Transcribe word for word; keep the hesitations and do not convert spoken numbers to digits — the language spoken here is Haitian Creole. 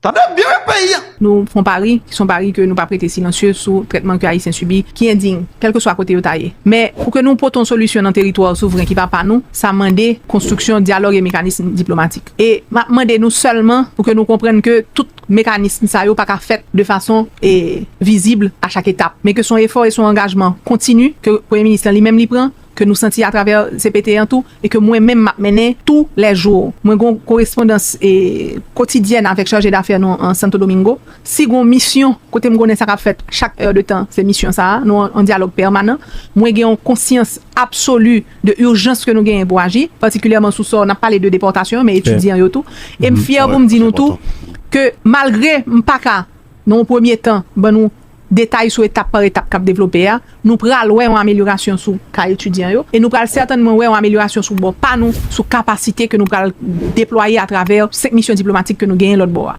Tande byen wi peyi a. Nou fè yon pari, ki se yon pari ke nou p ap rete silansye sou trètman ke Ayisyen sibi, ki endiy, kèlkeswa kote yo ta ye. Men, pou ke nou pote yon solisyon nan teritwa souvren ki pa pa nou, sa mande konstriksyon dyalòg e mekanism diplomatik. E m ap mande nou sèlman pou ke nou konprann ke tout mekanism sa yo pa ka fèt de fason e vizib a chak etap, men ke se yon efò e se yon angajman kontini ke Premye Minis lan li menm li pran, ke nou santi atravè C P T an tou, e ke mwen menm m ap mennen tou lè jou. Mwen gen yon korespondans e kotidyèn avèk chaje dafè nou an Santo Domingo. Si gen yon misyon kote m konnen sa k ap fèt chak è de tan, se misyon sa a, nou an, an dyalòg pèmanan. Mwen gen yon konsyans absoli de ijans ke nou genyen pou aji, patikilyèman sou sa n ap pale de depòtasyon, men etidyan yo tou. E m fyè pou m di nou tou ke malgre m pa ka, nan yon premye tan, ban nou detay sou etap pa etap k ap devlope a, nou pral wè yon amelyorasyon sou ka etidyan yo, e nou pral sètènman wè yon amelyorasyon sou bò pa nou, sou kapasite ke nou pral deplwaye atravè senk misyon diplomatik ke nou genyen lòt bò a.